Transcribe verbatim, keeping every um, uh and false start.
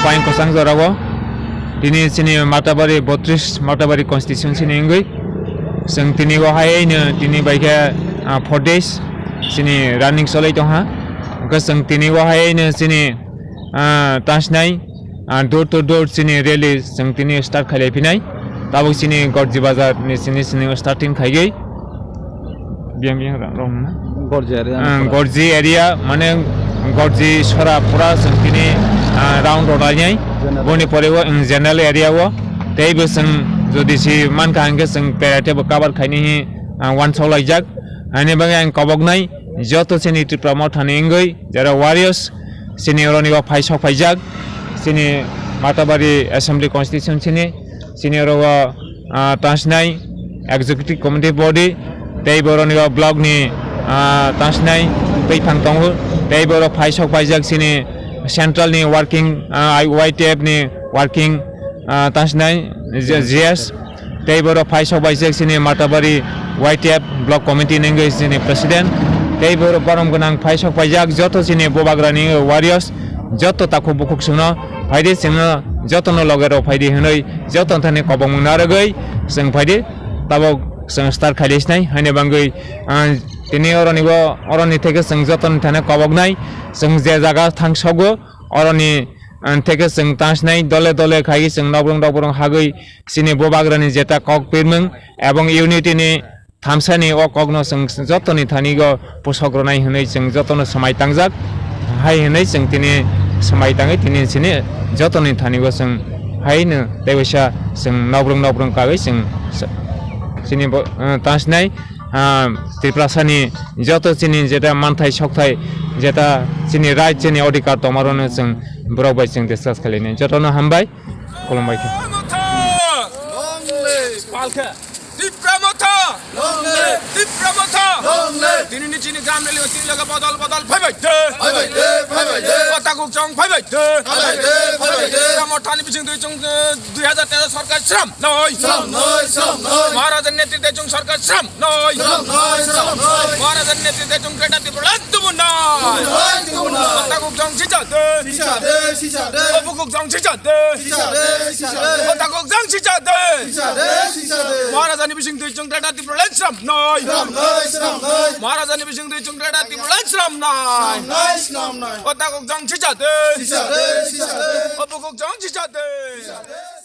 Point kwchang jorao tini chini Matabari botris Matabari constituency ni wngwi chwng tini o hai no tini bai khe, ah, four days chini running cholai tongha. Hwnkhe chwng tini o hai no chini, ah, tansnai, ah, door to door chini rally chwng tini start khailai phinai. Tabuk chini Gorji bazar ni chini chini starting khaigwi. Biyang biyang rang rong na? Gorji area. Ah, Gorji area, mane Gorji sora pura chwng tini, ah, round rwlainai. General. Boni pore o, um, general area o. Tei bo chwng jodi si mankha hwnkhe chwng pera tebo cover khaini hi, ah, wansok laijak. Haini bagwi ang koboknai joto chini Tipra Mothani wngwi jara warriors chini oroni o phai sok phaijak. Chini Matabari Assembly Constituency ni chini oro o, ah, tansnai executive committee body, tei boroni o block ni, ah, tansnai twi thang tongo, tei borok phai sok paijak chini central ni working, ah, Y T F ni working, ah, tansnai G-, G S, tei borok phai sok paijak chini Matabari Y T F block committee ni wngwi chini president, tei borok borom gwnang phai sok paijak joto chini bubagrani warriors, joto takhuk bukhuk chwngno phaidi, chwngno jotono loge rw phaidi hwnwi joto thani kobongmung narwgwi chwng phaidi. Tabok chwng start khaidi sinai haini bagwi, ah, tini oroni bo, oroni theke chwng jotoni thani koboknai. Chwng je jaga thang sogo oroni, ah, theke chwng tansnai dole dole khai chwng nobrong nobrong hagwi chini bubagrani jeta kok pirmung ebong unity ni thamsani o kokno chwng jotoni thani o pusok rwnai hwnwi chwng jotono swmai tangjak. Hai hwnwi chwng tini swmai tangwi tini chini jotoni thani o chwng haino tei waisa chwng nobrwng nobrwng kagwi chwng sa-, chini bo, eh, tansnai, ah, Tiprasani joto chini jeta manthai sokthai jeta chini right chini odhikar tongmarokno chwng borok bai chwng discuss khlainai. Jotono hambai. Khulumbai khe. Long live! Palkhe! Tipra Motha! Long live! Tipra Motha! Long live! Tini ni chini gram rally o tini loge bodol bodol phaibai de! Phaibai de, phaibai de! O takhuk chwng phaibai de! Phaibai de, phaibai de! Tipra Motha ni bising dui chwng, eh, dui hajar tero sorkar sram noi! Sram noi, sram noi! Maharajar netrite chwng sorkar sram noi! Sram noi, sram noi! Maharajar netrite chwng Greater Tipraland tubu noi! Tubu noi, tubu noi! O takhuk chwng sisa de! Sisa de, sisa de! O bukhuk chwng sisa de! Sisa de, sisa de! O takhuk chwng sisa de! Sisa de, sisa de! Maharajani bising dui chwng Greater Tipraland sram noi! Sram noi, sram noi! Maharajani bising dui chwng Greater Tipraland sram noi! Sram noi, sram noi! O takhuk chwng sisa de! Sisa de, sisa de! O bukhuk chwng sisa de! Sisa de,